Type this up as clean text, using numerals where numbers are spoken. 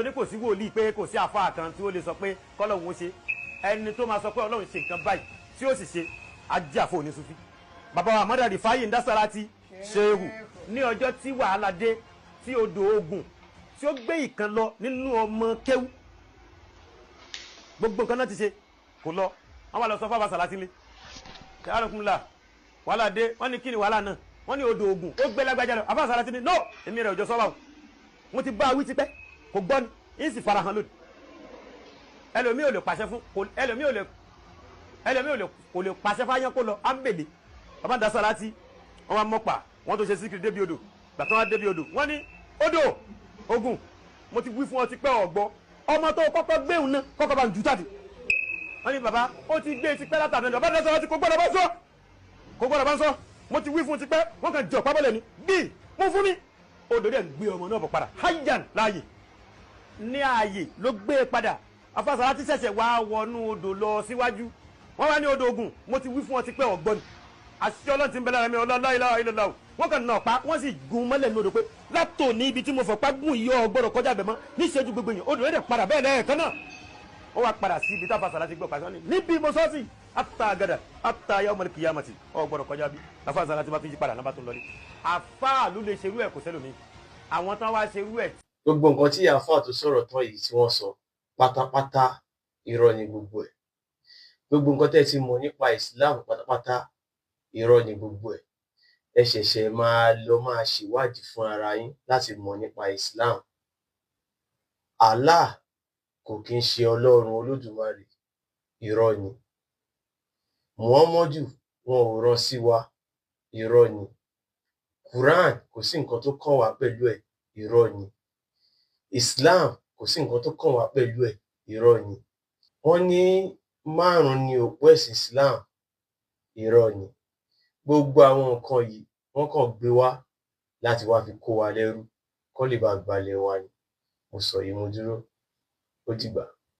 Ní kò sí wòlíì pé kò sí àfáà kan tí ó lè sọ pé kọ́lọ́hún ó ṣe. Ẹni tó máa sọ pé Ọlọ́run ṣe nǹkan báyìí tí ó sì ṣe, ajé àfọ òní sufi. Bàbá wa Ahmadu Rifai Ndasarati Shehu, ní ọjọ́ tí wàhálà dé, tí odò Ògùn tí ó gbé ìkan lọ nínú ọmọ kéwú, gbogbo nǹkan náà ti ṣe kò lọ. Wọ́n wá lọ sọ fún Bàbá Sàlátì lé ṣàlùkùnlá, wàhálà dé. Wọ́n ní kí ni wàhálà náà? Wọ́n ní odò Ògùn ó gbé lágbájá lọ. Àbá Sàlátì ní no, èmi rẹ̀ òjò sọ́wọ́ o, mo ti bá a wí tipẹ́, kò gbọ́ ni, yín sì farahàn lónìí. Ẹlòmíì ò lè pàṣẹ fún kò, ẹlòmíì ò lè kò lè pàṣẹ fáyán kó lọ ámbèlè. Bàbá da Sàlátì, wọ́n wá mọ́pà, wọ́n tó ṣe síkiri débi odò. Gbàtàn wá débi odò, wọ́n ní odò Ògùn, mo ti wí fún ọ tipẹ́, ọ̀gbọ́, ọmọ tó kọ́kọ́ gbéhùn náà kọ́kọ́ bá ń jù tàdí. Wọ́n ní bàbá, ó ti gbé tipẹ́ látàdé. Bàbá da Sàlátì, kò gbọ́dọ̀ bá sọ, kò gbọ́dọ̀ bá ń sọ, mo ti wí fún tipẹ́. Wọ́n kàn jọ pábọ́lẹ̀ ni bíi mo fún mi. Odò dẹ̀ ń gbé ọmọ náà bọ̀ padà hayan láàyè, ní ààyè ló gbé e padà. Afásàlátì ṣẹ̀ṣẹ̀ wá wọnú odò lọ síwájú. Wọ́n wá ní odò Ògùn, mo ti wí fún ọ tipẹ́, ọ̀gbọ́n ni, àṣìṣe Ọlọ́run ti ń bẹ lára mi, ọlọ́lá ilá ilá. Wọ́n kàn nà ọ̀pá, wọ́n sì gun mọ́lẹ̀ ní odò pé látò ní ibi tí mo fọ̀pá gùn yìí, ọ gbọ́dọ̀ kọjá bẹ̀ mọ́ níṣẹ́jú gbogbo èèyàn. Odò rẹ̀ padà bẹ́ẹ̀ lẹ́ẹ̀kan náà. Ó wá padà sí ibi táfàsàlátì gbọ́ pàṣẹ níbi mo sọ́ọ̀sì àtàgàdà àtàyà ọmọdé kìyàmàtì, ọ gbọ́dọ̀ kọjá bí Afásàlátì bá tún yí padà náà bá tún lọlé. Àfáà ló lè ṣerú ẹ̀, kò sẹ́lòmíì àwọn tán wá ṣerú ẹ̀. Gbogbo nǹkan tí àáfàá tó sọ̀rọ̀ tán yìí tí wọ́n sọ pátápátá, irọ́ ni gbogbo ẹ̀. Gbogbo nǹkan tẹ́ ẹ ti mọ̀ nípa Islam pátápátá, irọ́ ni gbogbo ẹ̀. Ẹ ṣẹ̀ṣẹ̀ máa lọ máa ṣèwádìí fún ara yín láti mọ̀ nípa Islam. Allah kò kí ń ṣe Ọlọ́run Olódùmarè, irọ́ ni. Muhammadu, wọn ò rán sí wa, irọ́ ni. Quran, kò sí nǹkan tó kàn wá pẹ̀lú ẹ̀, irọ́ ni. Islam, kò sí nǹkan tó kàn wá pẹ̀lú ẹ̀, irọ́ ni. Wọ́n ní márùn-ún ni òpó ẹ̀sìn Islam, irọ́ ni. Gbogbo àwọn nǹkan yìí, wọ́n kàn gbé wá láti wá fi kó wa lẹ́rú kó lè bá gbalẹ̀ wa ni. Mo sọ yìí, mo dúró. Ó dìgbà.